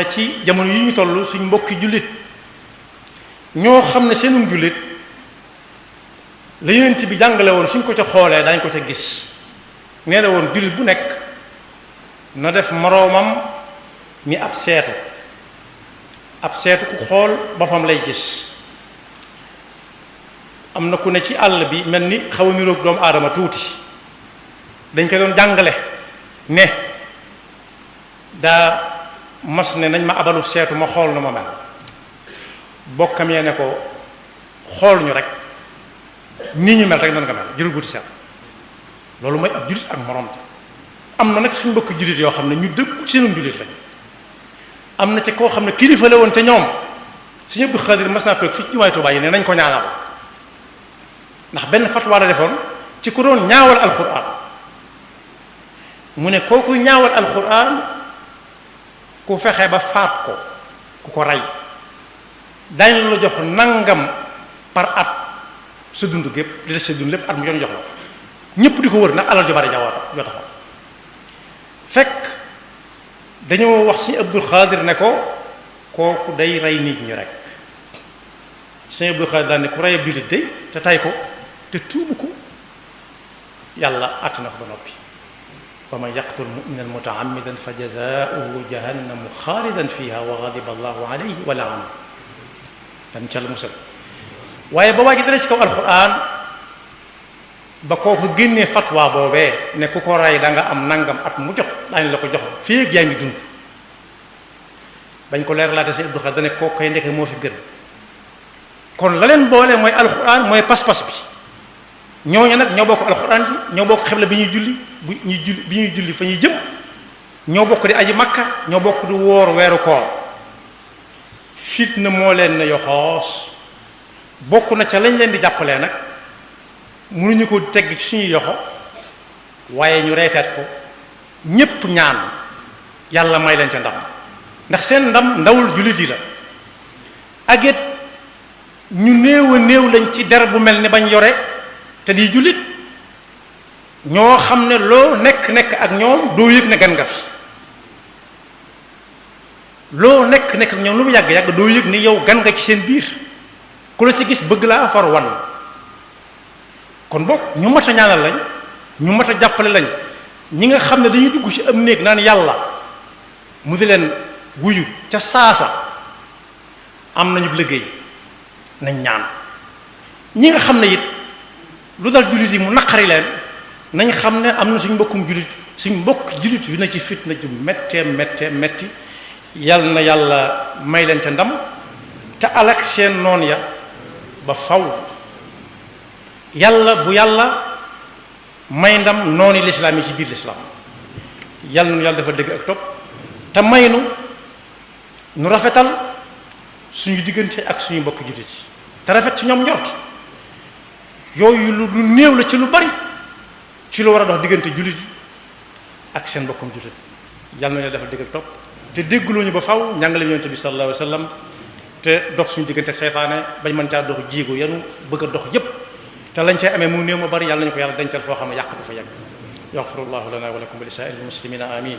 rawatina ci jamono yi ñu toll suñ mbokki jullit ñoo xam ne seenum jullit la yonent bi jàngale woon suñ ko ca xoolee dañ ko ca gis nee na woon jullit bu nekk na def moroomam ni ab seetu ku xool boppam lay gis. am na ku ne ci àll bi mel ni xaw a niroog doomu aadama tuuti dañ ko doon jàngale ne daa mas ne nañ ma abalu seetu ma xool na ma mel bokkam yee ne ko xool ñu rek nii ñu mel rek nan nga mel jërul guti seet loolu mooy ab jullit ak morom ca am na nag suñu mbokk jullit yoo xam ne ñu dëggu seenum jullit lañ am na ca koo xam ne kilifa la woon te ñoom Sëriñ Abdou Khadir mas naa toog fii ci jumaay Tuubaa yi ne nañ ko ñaanal ndax benn fatwa la defoon ci ku doon ñaawal alquran mu ne kooku ñaawal alquran ku fexe ba faat ko ku ko rey dañ la jox nangam par at sa dund gépp li des sa dund lépp at mu yoon jox la ñëpp di ko wër nag alal ju bari joo taxaw fekk dañoo wax Sëriñ Abdou Khadir ne ko kooku day rey nit ñi rek Sëriñ Abdou Khadir daal ne ku rey ab jullit day te tay ko te tuubu ko yàlla àtt na ko ba noppi wa man yaqtul mu'minan mutaammidan fa jazaa'uhu jahannamu xaalidan fiha wa ghadiba allahu alayhi wa la'anahu dan ca la musal waaye ba waa ji dara ci kaw alquran ba kooku génnee fatwa boobee ne ku ko rey da nga am nangam at mu jot daañu la ko jox féeg yaa ngi dund bañ ko leer laate si Abdou Khadre dane kooku koy ndeke moo fi gën kon la leen boole mooy alquran mooy pas-pas bi ñooñu nag ñoo bokk alquran ji ñoo bokk xibla bi ñuy julli bi ñuy julli fa ñuy jëm ñoo bokk di aji makka ñoo bokk di woor weeru koor fitna moo leen ne yoxoos bokk na ca lañ leen di jàppalee nag mënuñu ko tegg ci suñuy yoxo waaye ñu reeteet ko ñépp ñaan yàlla may leen ca ndam ndax seen ndam ndawul jullit yi la ak it ñu néew a néew lañ ci der bu mel ni bañ yore te di jullit ñoo xam ne loo nekk ak ñoom doo yëg ne gan nga fi loo nekk ak ñoom lu mu yàgg doo yëg ni yow gan nga ci seen biir ku la ci gis bëgg laa far wan kon boog ñu mat a ñaanal lañ ñu mat a jàppale lañ ñi nga xam ne dañuy dugg ci am néeg naan yàlla mu di leen wuyu ca saasa am nañu liggéey nañ ñaan ñi nga xam ne it lu dal jullit yi mu naqari leen nañ xam ne am na suñ mbokkum jullit suñ mbokk jullit yu na ci fitna ju méttee metti yal na yàlla may leen ca ndam te alak seen noon ya ba faw yàlla bu yàlla may ndam nooni lislaam yi ci biir lislaam yàlla nu yàlla dafa dëgg ak topp te may nu rafetal suñu diggante ak suñu mbokk jullit yi te rafet ci ñoom njort yooyu lu néew la ci lu bari ci lu war a dox diggante jullit yi ak seen mbokkum jullit yàlla na yàlla dafa dëgg ak topp te déggloo ñu ba faw njàngale yonent bi sallallahu alayhi wa sallam te dox suñu diggante ak seytaane bañ mën caa dox jéego yanu bëgg a dox yépp te lañ cay amee mu néew ma bari yàlla nañu ko yàlla dencal foo xam ne yàq du fa yàgg yaxfirullahu lana wa lakum wa li saa'iril muslimina amin